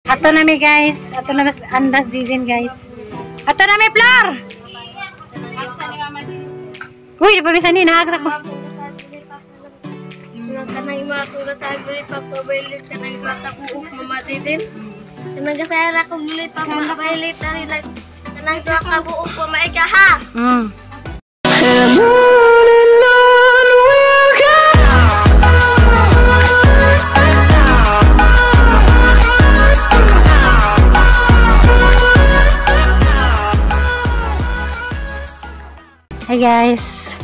Ato na mi guys, ato na mas andas season guys. Ato na mi Flor. Uy, di pa bisan ni nahagsak mo. Kanang mga tuga sa agri papabailit kanang bata buok mama didin. Kanang gasayara kong gilit papabailit ari like kanang duha ka buok mama ika ha. And on we'll go. Hi guys.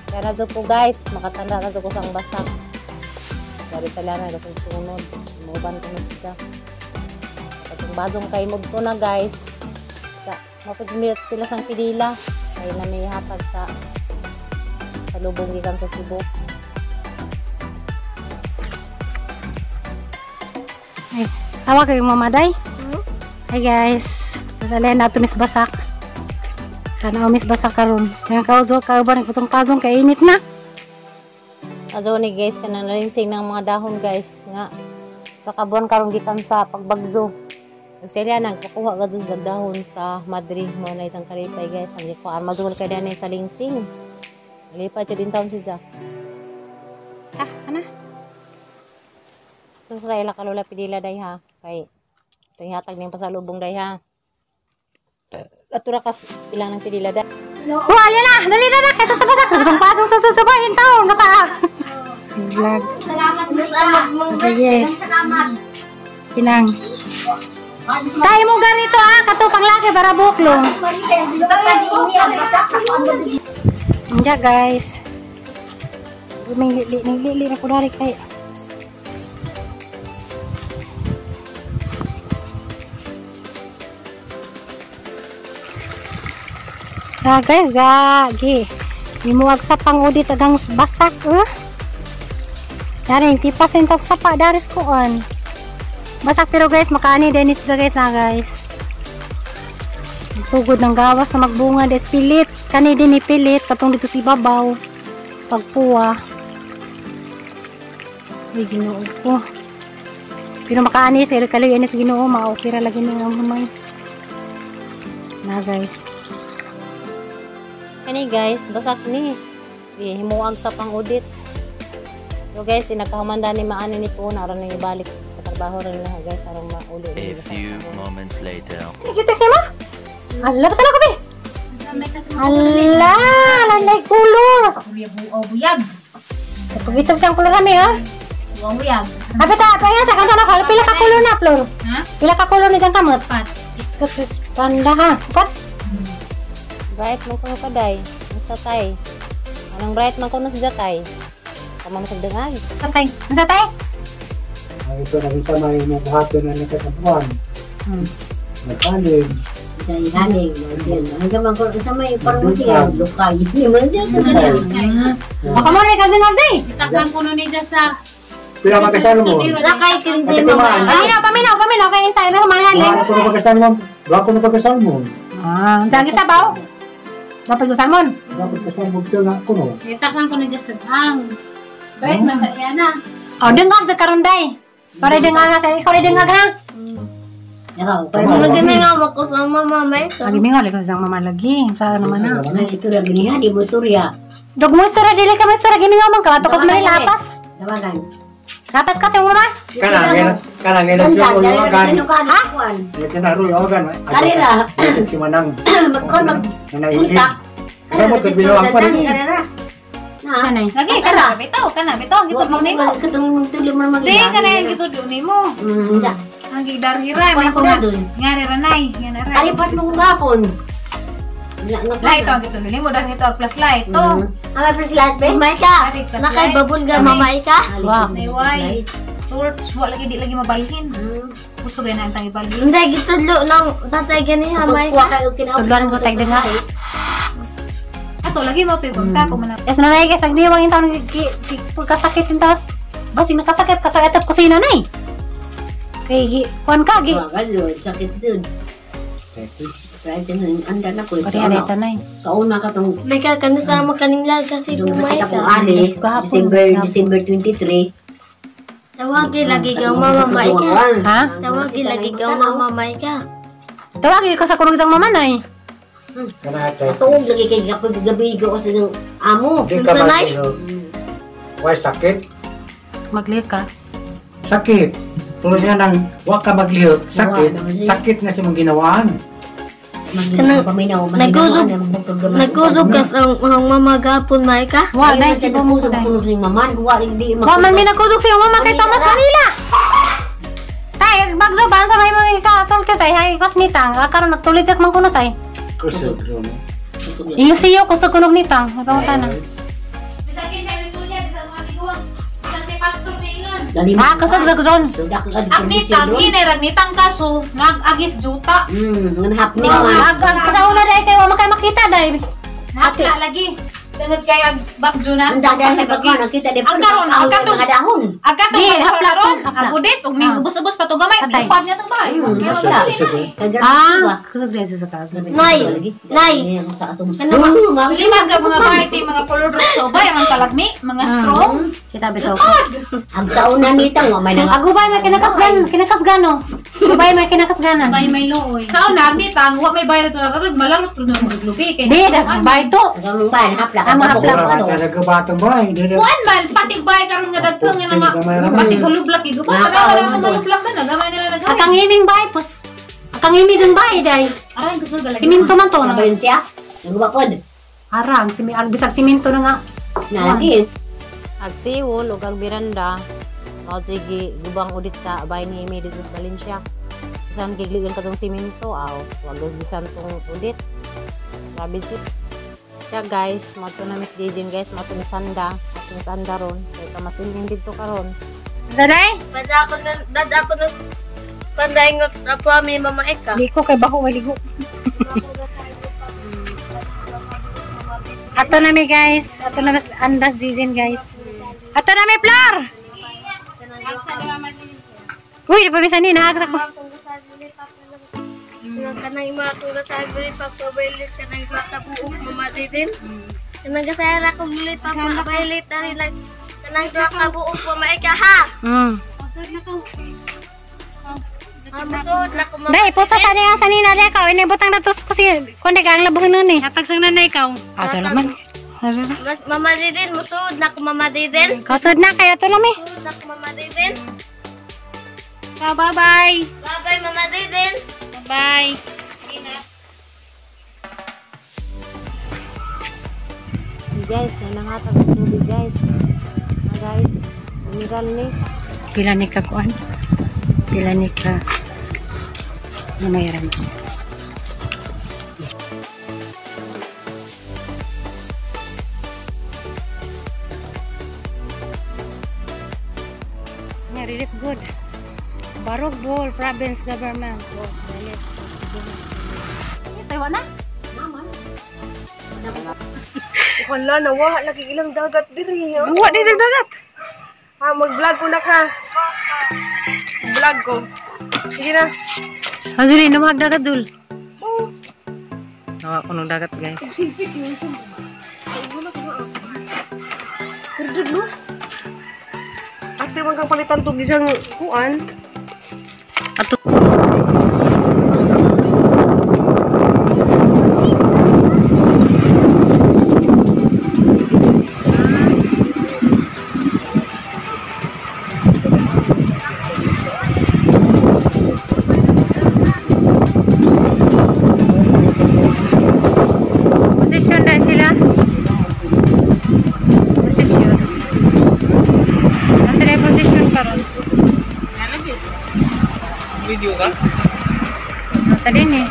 Kaya na ko guys, makatanda na ko sang basak. Dari sa lana katong sunod, muban ko na siya. Katong bazong kay mog ko na guys. Sa mapagmit sila sang pidila kay na may hatag sa lubong gikan sa Cebu. Ay, tawag kay Mama Day. Hi guys. Sa lana ato mis basak. Kana mis basak karon. Kaya kauzo kauban nagpasong-pasong kay init na. Azo ni guys kanang nalinsing ng mga dahon guys nga sa kabuan karon gikan sa pagbagzo. Nagsilya nagkukuha gud sa dahon sa Madrid mo na isang karipay guys. Ang gikuan mazul kay danay sa lingsing. Lipad siya din taon si Jack. Ah, ana. So sa ila kalula pidila day ha. Kay tinghatag ning pasalubong day ha. Atura kas ilang ng pidila day. Oh, alya na! Dali na na! Kahit sa basak! Pasong-pasong sa susubahin taon! Naka! Vlog. Salamat mong Sige. Salamat. Kinang. Tayo mo ganito ah! Kato pang laki para buklong. Diya guys. May lili na ko dari kay. Ah guys, gagi. Mimuwag sa pang-udit agang basak eh. Dari tipas intok sapa daris kuon. Basak pero guys, makaani din siya guys na guys. Sugod ng gawas na magbunga des pilit. Kani din ipilit katong dito si babaw. Pagpuwa. Uy, Ginoo ko. Pero makaani sa kaloy ani sa Ginoo, maokira lagi ni ang humay. Na guys. Kani guys, basak ni. Himuag sa pang-udit. So guys, inagkahamanda ni maani ni po na aron nang ibalik sa trabaho rin na guys aron mauli. A few moments later. Ano yung text mo? Ala, ba't talaga be? Ala, lalay kulor. Buyag. Pagitog siyang kulor kami ha. Buyag. Abi ta, pa sa kanto na ko. Pila ka kulor na, Flor? Ha? Pila ka kulor ni siyang kamot? Pat. Iska tus panda ha. Pat. Bright man kuno kaday. Basta tay. Anong bright man kuno si Jatay? Kamo sa dengag. Tatay. Ang tatay? Ay, ito na isa may nabuhato na nagkakabuan. Nagkalim. Haling, hanggang man ko sa may parang siya lukay. Hindi man siya sa Baka mo rin kasi nagday. Itakang kuno niya sa Pila magkasalmo. Lakay kindi Ate mama. Kuman. Paminaw, paminaw, paminaw. Kaya isa na manaling. Duha ko na pagkasalmon. Duha ko na pagkasalmon. Ah, ang sa baw. Dapat ko salmon. Dapat kasalmon ka nga kuno. Itakang kuno niya sa hang. Bright man sa iya na. Oh, dengag sa karunday. Para dengag sa ikaw rin dengag ha. Mga gimingaw ko sa mama may so. Lagi mingaw lagi sa mama lagi. Sa naman na. May istorya giniha, di mo istorya. Dog mo istorya dili ka mo istorya gimingaw man ka ato kas Manila lapas. Tawagan. Lapas kasi ang mama. Kanang kanang eleksyon uyogan. Ha? Kinaruyogan. Karira. Si Manang. Magkon mag Nanahilin. kontak. Sa mo kabiluan pa rin. Sanay. Lagi kana bitaw kana bitaw ang gitudlo nimo. Katong tulo man mag Di kana ang gitudlo nimo. Ang gidarhira may ko nga. Ngari ranay, nga naray. Alipat mo gapon. Light ang gitudlo nimo darhi to ang plus light to. Ama plus light be? Mamay ka. Nakay babul ga mamay ka. May way. Torch wa lagi di lagi mabalhin. Kusog ay na ang ibalhin. Unsa gitudlo lang tatay ganiha may ka. Tudloan ko tag dengag. Ato lagi mo to yung kontak man. Yes, nanay guys, ang diwang yung taon pagkasakit yung taos. Basig nakasakit ka sa etap kusina nay. Kay gi kuan ka gi. Sakit yun. Anda na ko. Kaya reta nay. Sa una ka tong May ka kanusta naman kaning lal kasi Yung bumay kasi ka. akong ali, December 23. Tawagi lagi kang mama Maika. Ha? Tawagi lagi kang mama Maika. Tawagi ka sa kulong isang mama nay. Tuog lagi kay gabi ko sa isang amo. Di ka maglihok. Why sakit? Maglihok ka? Sakit. Tulad nga ng wag ka maglihok, sakit. Sakit na sa mong ginawaan. Nagkusog ka sa ang mama gapon, Maika? Wa, dai si mo dai. Wa man mi nagkusog sa iyong mama kay Thomas Manila. Tay, bagzo ba sa may mga ikasulti tay, hay kasnitang. Karon nagtuloy jak man kuno tay. Kusog ro. Iyo siyo kusog kunog nitang, ipangutan na. Ah, kusog sa ron. Ang nitang hinerang nitang kaso nag-agis juta. Happening man. Ag sa una dai kay wa man kay makita dai. Hapla lagi. Tungod kay ag bagjo na. Ang dadan na nakita di ang karon ang katong mga dahon. Ang katong karon agudit og ning ubos-ubos pa to gamay. Lipad niya tong bahay. Ah, kusog dai sa kaso. Nay, nay. Lima ka mga bahay ti mga color drop sa ubay ang kalagmi, mga strong. Kita bitaw. Ang sauna nitang wa may nang agubay may kinakasgan, kinakasgano. Agubay may kinakasganan. Bay may looy. Sauna nitang wa may bayad to nagag malarot ro nang lubi kay. Di bay to. Ang bay hapla. Ang hapla. Nagabatang bay. Kuan man patig bay karon nga dagkang nga mga patig halublak giguba. Wala man halublak na gamay na lang. Akang himing bay pus. Akang himi dun bay day. Aray gusto galagi. Siminto man to no. Siya. Naguba pod. Arang simi ang bisag siminto na nga. Nalagi. Ag siwol ug ang biranda mao gi gubang udit sa bahay ni Amy dito sa Valencia. Bisan gigligan katong siminto aw wag bisan tong udit. Grabe si. Kaya guys, mato na Miss Jayzin guys, mato ni Sanda, mato ni Sanda ron. Kay kamasin dito karon. Daday? Dada ako na pandaingot apo ami mama Eka. Di ko kay baho maligo. Ato na mi guys, ato na mas andas Jayzin guys. Ato na mi Flor. Uy, di pa bisan ni nahagsak ko. Kanang mga kung sa agri pagpabailit kanang katabuok mama din. Kanang kasayara kong ulit pagpabailit ari lang kanang duha ka buok mama Eka ha. Dai puta ta niya sa nina dai ka ini butang datos ko si kundi ka ang labuhin nun eh. Hatag sang nanay ikaw. Ah, salamat. Mama Didin, musud na ko Mama Didin. Kasud na kaya to lami. Musud na ko Mama Didin. Bye bye. Bye bye Mama Didin. Bye. Hey guys, nanangatag og tubig guys. Na guys, mineral ni. Pila ni ka kuan? Pila ni ka namayaran. Nga, relief good. Barog Bohol Province Government. Oh, relief. Ito, na? Wala na, wala lagi ilang dagat diri. Wa diri dagat. Ha, mag-vlog ko na ka. Vlog ko. Sige na. Azuli, namag dagat dul. Oo. Nawa ko ng dagat, guys. Silpit yun. Pero no? Ate, wag kang palitan tog isang kuan. Ato. Posisyon na sila. Posisyon. Nasa na yung posisyon karon. Video ka? Nasa din eh.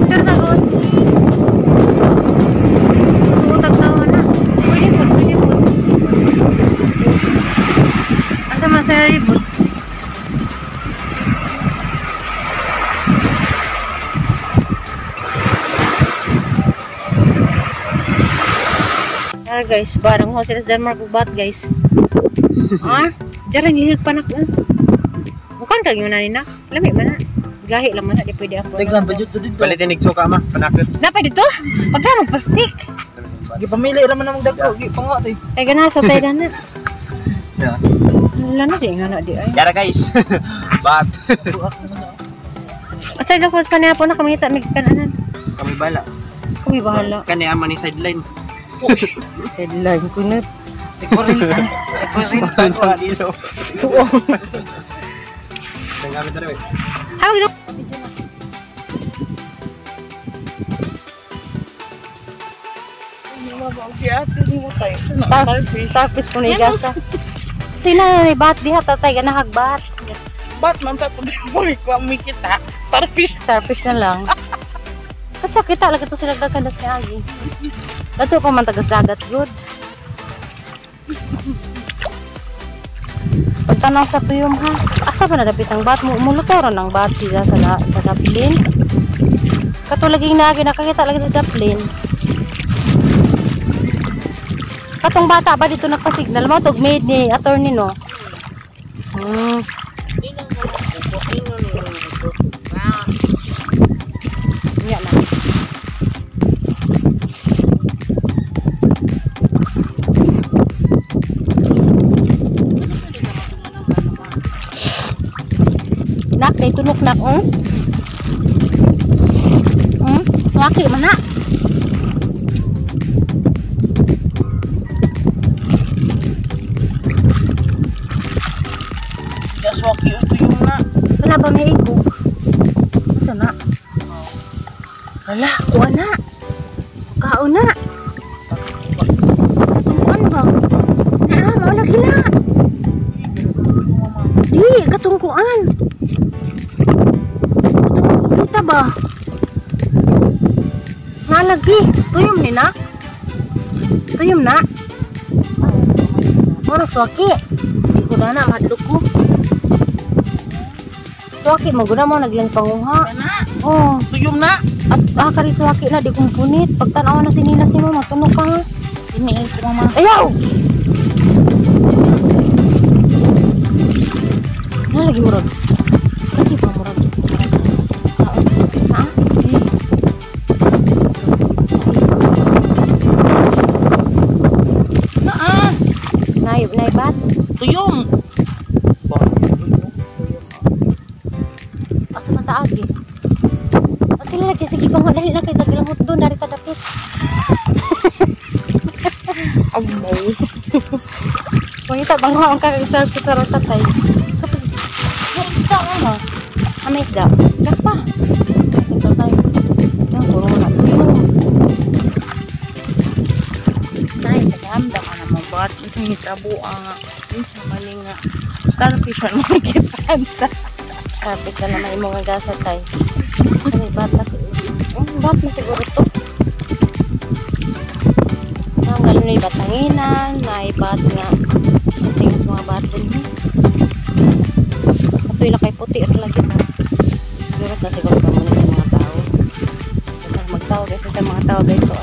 Sure na ko. Utag tawa na. Pwede po, pwede po. Asa man sa ribot? Ah guys, barang ho sila sa Denmark ubat guys. Ah, jarang lihig pa nak. Bukan kag yun na ni nak. Lami man na. Gahi lang man na di pwede ako. Teka, budget sa dito. Palitin igso ka ma, panakit. Napa dito? Pagka magplastik. Gipamili ra man among dagko, gipanguha to. Ay gana sa tayo na. Yeah. Wala na di nga na di ay. Yara guys. Bat. Asa daw ko kaniya po na kamita mig kananan. Kami bala. Kami bahala. Kani ama ni sideline. Sideline ko na. Tigwarinta. Tigwarinta kilo. Ang gamit na rin. Hawag Starfish ko na igasa. Sina ni bat diha tatay ganahag bat. Bat man ta to ko mi kita. Starfish. Starfish na lang. Katsa kita lagi to sila daghan das ni agi. Kadto pa man tagas dagat good. Pagtanaw sa puyom ha. Asa ba na dapit ang bat mo? Mulutoron ang bat siya sa sa daplin. Kato laging naagi nakakita lagi sa daplin. Katong bata ba dito nagpa-signal mo tog made ni attorney no. Nya na. Nak, day tunok nak oh. Suwaki man na. Suwaki ito yung na. Wala ba may igog? Asa na? Hala, kuha na. Kaon na. Katungkuan ba? Naa, mao lagi na. Di, katungkuan. Katungkuan kita ba? Nalagi. Tuyom ni na. Tuyom na. Murag suwaki. Di ko na na, madlok ko. Suwaki, maguna mo, naglang panguha. Oh. Tuyom na. At kari suwaki na, di kong punit. Pagtanaw na sinila si mama, tunog ka nga. Iniin ko mama. Ayaw! Ano lagi murag? Lagi pa murag. Ha? Naa. Nayib, naibat? Tuyom. Asa man taagi? Sila lagi sige pang dali na kay sa gilamot doon dari tadapit. Amaw. Mangita bang ang kag-service sa tatay. May isda ano? Ah, may isda. Dapa. Tatay. Yang puro na tuyo. Tay, tagahanda ka na mabat. Ito yung tabo ang minsan mali nga. Starfish ang makikita. Starfish na naman imong gasa tay. Ay, bat na. Bat na siguro to. Ang gano'n na batanginan, may bat nga. Tingin sa mga bat din. Ito'y lakay puti at lagi na. Siguro na siguro pa muna sa mga tao. Magtao guys, ito mga tao guys. So,